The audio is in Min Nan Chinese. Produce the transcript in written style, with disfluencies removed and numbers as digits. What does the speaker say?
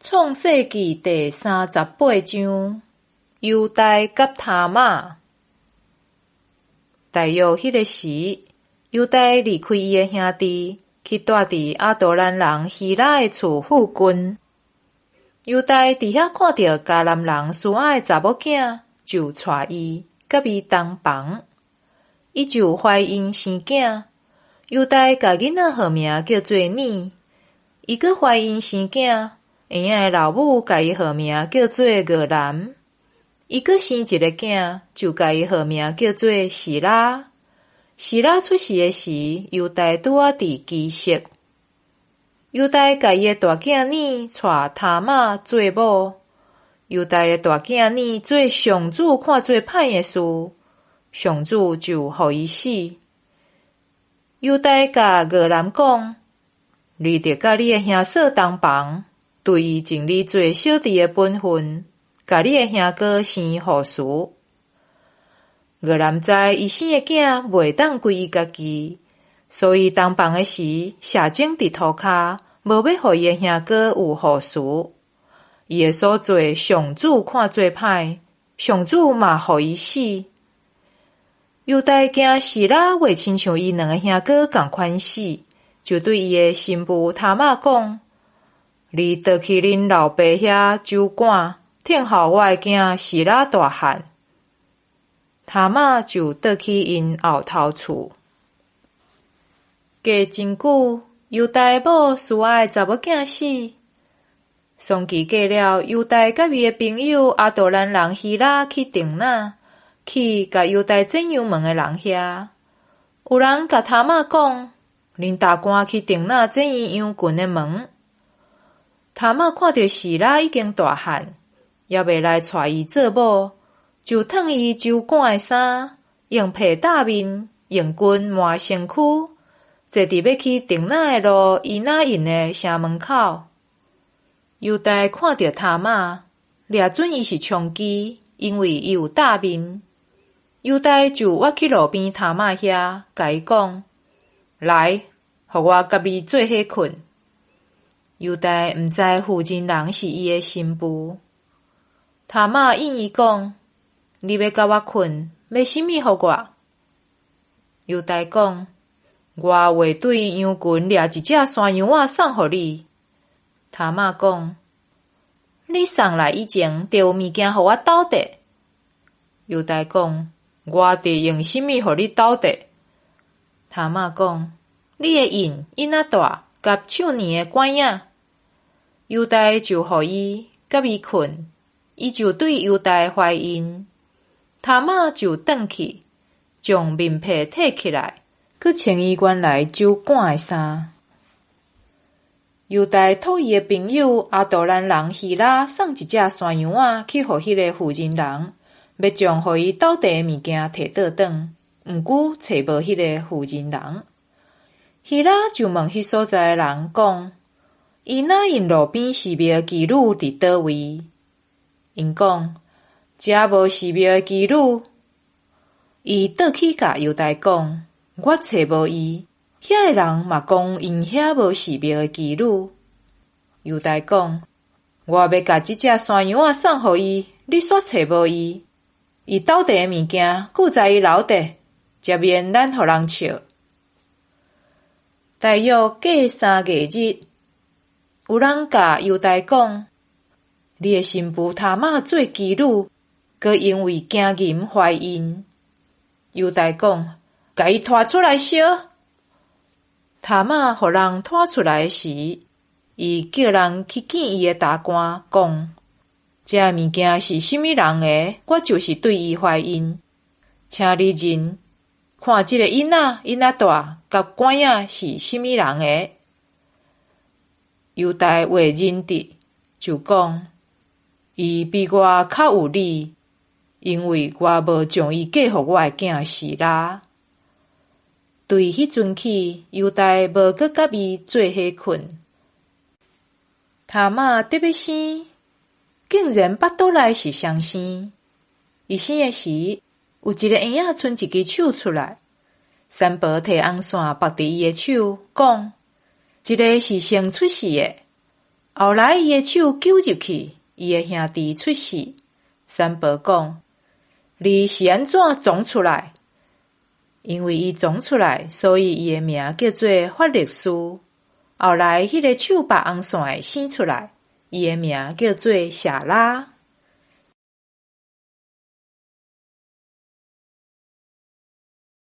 創世記第三十八章，猶大佮他瑪。大約彼个時，猶大離開伊的兄弟，去蹛佇亞杜蘭人希拉的厝附近。猶大佇遐看著迦南人書亞的查某囝，就娶伊，佮伊同房。伊就懷孕生囝。猶大共囡仔號名叫做珥，伊閣懷孕生囝。嬰仔的老母共伊號名叫做俄南，伊閣生一个囝，就共伊號名叫做示拉。示拉出世的時，猶大拄仔佇基色。猶大共伊的大囝珥娶他瑪做某。猶大的大囝珥做上主看做歹的事，上主就予伊死。猶大共俄南講：你著佮你的兄嫂同房。對伊盡你做小弟的本分，共你的兄哥生後嗣。俄南知伊生的囝袂當歸伊家己，所以同房的時，射精佇塗跤，無欲予伊的兄哥有後嗣。伊的所做，上主看做歹，上主嘛予伊死。猶大驚示拉袂親像伊兩个兄哥仝款死，就對伊的新婦他瑪講：你倒去恁老爸遐酒館，聽候我的囝示拉大漢。他瑪就倒去𪜶後頭厝。過真久，猶大某書亞的查某囝死。喪期過了，猶大佮伊的朋友亞杜蘭人希拉去亭拿，去共猶大剪羊毛的人遐。有人共他瑪講：恁大官去亭拿剪伊羊群的毛。他瑪看著示拉已經大漢，猶未來娶伊做某，就脫伊酒館的衫，用皮罩面，用筋抹身軀，坐佇欲去亭拿的路以拿因的城門口。猶大看著他瑪，掠準伊是娼妓，因為伊有罩面。猶大就倚去路邊他瑪遐，共伊講：來，予我佮你做伙睏。猶大毋知婦人人是伊的新婦。他瑪應伊講：你欲佮我睏，欲啥物予我？猶大講：我會對羊群掠一隻山羊仔送予你。他瑪講：你送來以前，著有物件予我鬥綴。猶大講：我著用啥物予你鬥綴？他瑪講：你的印印仔帶佮手鏈的管仔。猶大就予伊，佮伊睏，伊就對猶大懷孕。他瑪就轉去，將面皮褪起來，閣穿伊原來酒館的衫。猶大託伊的朋友亞杜蘭人希拉送一隻山羊仔去予彼个婦人人，欲將予伊鬥綴的物件提倒轉，毋過揣無彼个婦人人。希拉就問彼所在的人講：以拿因路邊寺廟的妓女佇佗位？𪜶講：遮無寺廟的妓女。伊倒去共猶大講：我揣無伊，遐的人嘛講𪜶遐無寺廟的妓女。猶大講：我欲共這隻山羊仔送予伊，你煞揣無伊。伊鬥綴的物件，閣知伊留著，才免咱予人笑。大約過3个日，有人共猶大講：你的新婦他瑪做妓女，閣因為行淫懷孕。猶大講：共伊拖出來燒。他瑪予人拖出來時，伊叫人去見伊的大官，講：這个物件是啥物人的？我就是對伊懷孕，請你認，看這个印仔、印仔帶佮管仔是啥物人的？猶大話認得，就講：伊比我較有理，因為我無將伊嫁予我的囝示拉。對彼陣起，猶大無閣佮伊做伙睏。他瑪得欲生，竟然腹肚內是雙生。伊生的時，有一个嬰仔伸一支手出來，產婆提紅線縛佇伊的手，講：這个是先出世的。後來伊的手搝入去，伊的兄弟出世。三婆講：你是按怎傱出來？因為伊傱出來，所以伊的名叫做法勒斯。後來彼个手縛紅線的生出來，伊的名叫做謝拉。